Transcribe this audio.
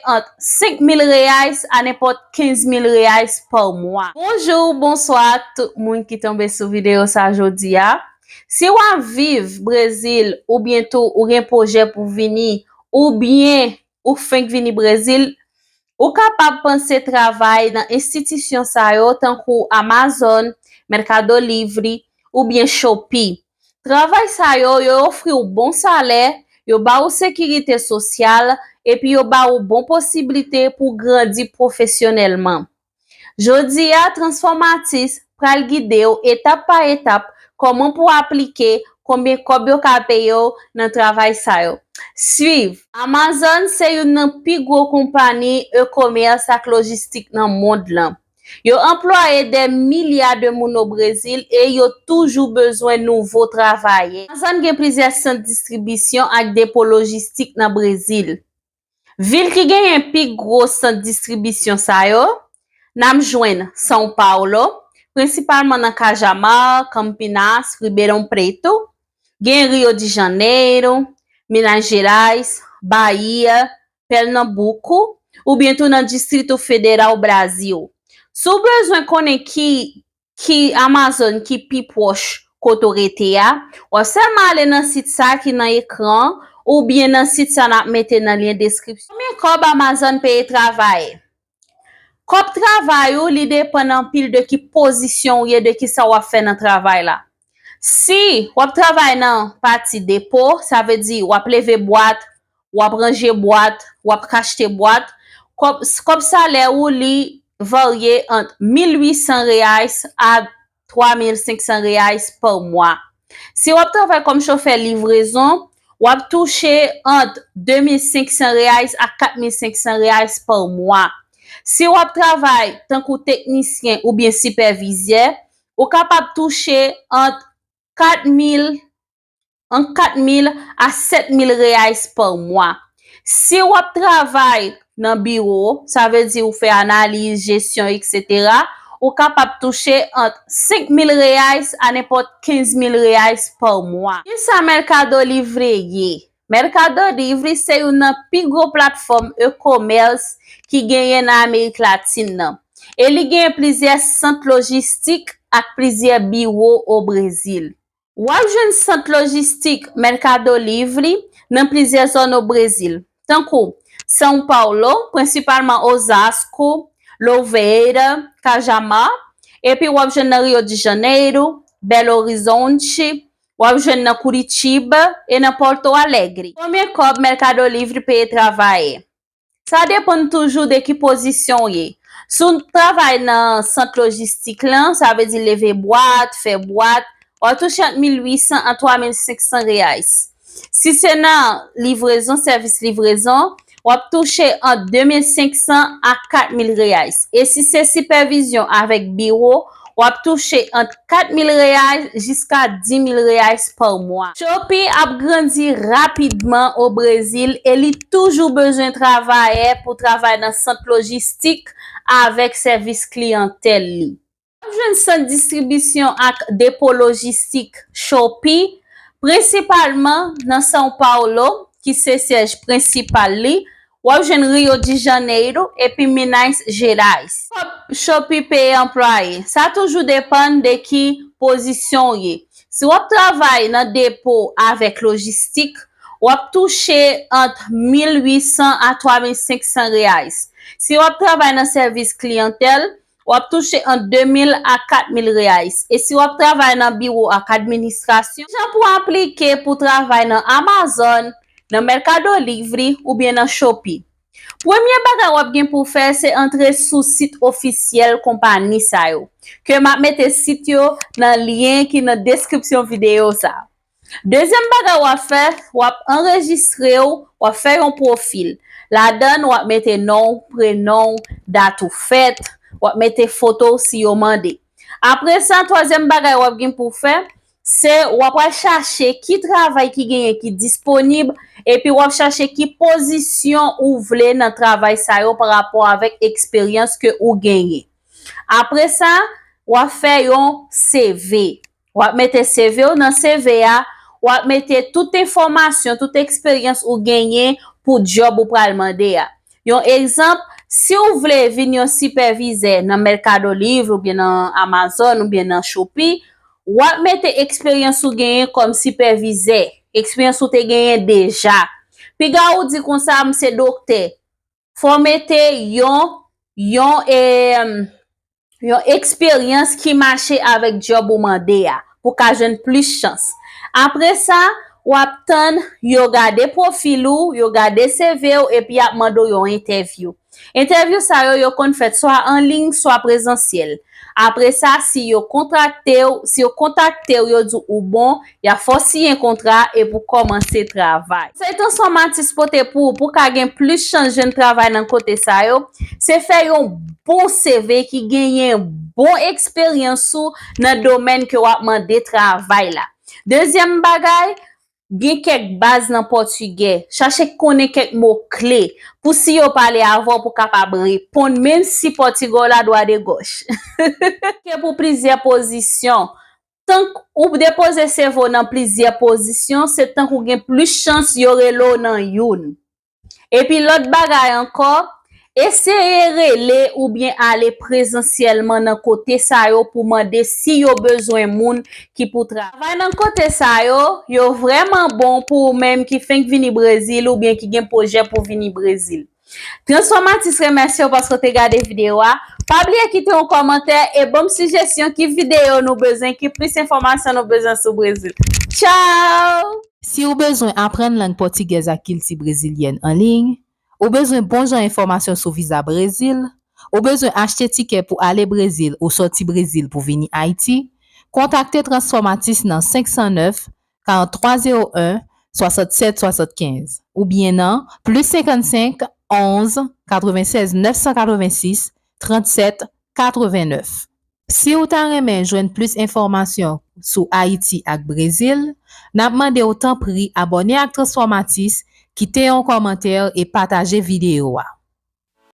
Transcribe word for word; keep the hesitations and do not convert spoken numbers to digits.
ant senk mil reais a nenpòt kenz mil reais pa mwa. Bonjou, bonswa tout moun ki tonbe sou videyo sa jodi a. Si w ap viv Brezil oubyen tou ou gen pwojè pou vini oubyen ou fenk vini Brezil, ou kapab panse travay nan enstitisyon sa yo tankou Amazon, Mercado Livre oubyen Shopee. Travay sa yo, yo ofri w bon salè, yo ba ou sekirite sosyal, epi yo ba ou bon posiblite pou w grandi pwofesyonèlman. Jodi a, Transformatis pral gide w etap pa etap kòman pou w aplike, konbyen kòb yo ka peye w nan travay sa yo. Swiv! Amazon se youn nan pi gwo konpayi e-komès ak lojistik nan mond lan. Yo anplwaye dè milya de moun o Brezil e yo toujou bezwen nouvo travayè. Amazon gen plizyè sant distribisyon ak depo lojistik nan Brezil. Vil ki genyen pi gwo sant distribisyon sa yo, n ap jwenn São Paulo, prensipalman nan Cajamar, Campinas, Ribeirão Preto, gen Rio de Janeiro, Minas Gerais, Bahia, Pernambuco, oubyen tou nan Distrito Federal, Brazil. Si w bezwen konnen ki, ki Amazon ki pi pwòch kote w rete a, w ap sèlman ale nan sit sa ki nan ekran an, oubyen nan sit sa n ap mete nan lyen deskripsyon. Konbyen kòb Amazon peye travayè? Kòb travay ou, li depann anpil de ki pozisyon w ye, de ki sa w ap fè nan travay la. Si w ap travay nan pati depo, sa vle di w ap leve bwat, w ap ranje bwat, w ap kachte bwat, kòb, kòb salè ou, li varye ant mil uit san reais a twa mil senk san reais pa mwa. Si w ap travay kòm chofè livrezon, w ap touche ant de mil senk san reais a kat mil senk san reais pa mwa. Si w ap travay tankou teknisyen oubyen sipèvizè, ou kapab touche ant kat mil, ant kat mil a sèt mil reais pa mwa. Si w ap travay nan biwo, sa vle di ou fè analiz, jesyon, etsetera, ou kapab touche ant senk mil reais a nenpòt kenz mil reais pa mwa. Kisa Mercado Livre ye? Mercado Livre se youn nan pi gwo platfòm e-komès ki genyen nan Amerik Latin nan. E li genyen plizyè sant lojistik ak plizyè biwo o Brezil. W ap jwenn sant lojistik Mercado Livre nan plizyè zòn o Brezil, tankou São Paulo, prensipalman Osasco, Louveira, Cajamar, epi w ap jwenn nan Rio de Janeiro, Belo Horizonte, w ap jwenn nan Curitiba e nan Porto Alegre. Konbyen kòb Mercado Livre peye travayè? Sa depann toujou de ki pozisyon w ye. Si w travay nan sant lojistik lan, sa vle di leve bwat, fè bwat, w ap touche ant mil uit san a twa mil senk san reais. Si se nan livrezon, sèvis livrezon, w ap touche ant de mil senk san a kat mil reais. E si se sipèvizyon avèk biwo, w ap touche ant kat mil reais jiska dis mil reais pa mwa. Shopee ap grandi rapidman o Brezil e li toujou bezwen travayè pou travay nan sant lojistik avèk sèvis kliyantèl li. W ap jwenn sant distribisyon ak depo lojistik Shopee, prensipalman nan São Paulo, ki se syèj prensipal li, w ap jwenn Rio de Janeiro epi Minas Gerais. Kòb Shopee peye anplwaye. Sa toujou depann de ki pozisyon w ye. Si w ap travay nan depo avèk lojistik, w ap touche ant mil uit san a twa mil senk san reais. Si w ap travay nan sèvis kliyantèl, w ap touche ant de mil a kat mil reais. E si w ap travay nan biwo ak administrasyon, jan pou w aplike pou travay nan Amazon, nan Mercado Livre oubyen nan Shopee. Premye bagay w ap gen pou w fè, se antre sou sit ofisyèl konpayi sa yo, ke m ap mete sit yo nan lyen ki nan deskripsyon videyo sa. Dezyèm bagay w ap fè, w ap anrejistre w, w ap fè yon pwofil. Ladan, w ap mete non w, prenon w, dat ou fèt, w ap mete foto w si yo mande. Apre sa, twazyèm bagay w ap gen pou w fè, se w ap al chache ki travay ki genyen ki disponib, epi w ap chache ki pozisyon ou vle nan travay sa yo pa rapò avèk eksperyans ke ou genyen. Apre sa, w ap fè yon C V. W ap mete C V w nan C V a, w ap mete tout enfòmasyon, tout eksperyans ou genyen pou djòb ou pral mande a. Yon egzanp, si w vle vin yon sipèvizè nan Mercado Libre oubyen nan Amazon oubyen nan Shopee, w ap mete eksperyans ou genyen kòm sipèvizè, eksperyans ou te genyen deja. Piga ou di konsa, "M se doktè." Fò w mete yon, yon, e, yon eksperyans ki mache avèk djòb ou mande a, pou w ka jwenn plis chans. Apre sa, w ap tann yo gade pwofil ou, yo gade C V w, epi y ap mande w yon entèvyou. Entèvyou sa yo, yo konn fèt swa an liy, swa prezansyèl. Apre sa, si yo kontrakte w, si yo kontakte w, yo di w ou bon, y ap fè w siyen kontra epi w kòmanse travay. Konsèy Transformatis pote pou ou, pou w ka gen plis chans jwenn travay nan kote sa yo, se fè yon bon C V ki genyen bon eksperyans ou nan domèn ke w ap mande travay la. Dezyèm bagay, gen kèk baz nan pòtigè. Chache konnen kèk mo kle pou si yo pale avè w pou w kapab reponn, menm si pòtigè w la dwa de gòch. Ke pou plizyè pozisyon. Tank ou depoze C V w nan plizyè pozisyon, se tank ou gen plis chans yo rele w nan youn. Epi lòt bagay ankò, eseye rele oubyen ale prezansyèlman nan kote sa yo pou mande si yo bezwen moun ki pou travay nan kote sa yo. Yo vrèman bon pou ou menm ki fenk vini Brezil oubyen ki gen pwojè pou vini Brezil. Transformatis remèsye w paske w te gade videyo a. Pa bliye kite yon kòmantè e ban m sijesyon ki videyo nou bezwen, ki plis enfòmasyon nou bezwen sou Brezil. Tchao! Si w bezwen aprann lang pòtigèz ak kilti brezilyèn an liy, ou bezwen bon jan enfòmasyon sou viza Brezil, ou bezwen achte tikè pou ale Brezil ou sòti Brezil pou vini Ayiti, kontakte Transformatis nan senk san nèf, karant twa zewo en, swasannsèt swasannkenz, oubyen nan plis senkannsenk, onz, katrevennsèz, nèf san katrevensis, trannsèt, katrevennèf. Si w ta renmen jwenn plis enfòmasyon sou Ayiti ak Brezil, n ap mande w tanpri abòne ak Transformatis, kite yon kòmantè e pataje videyo a.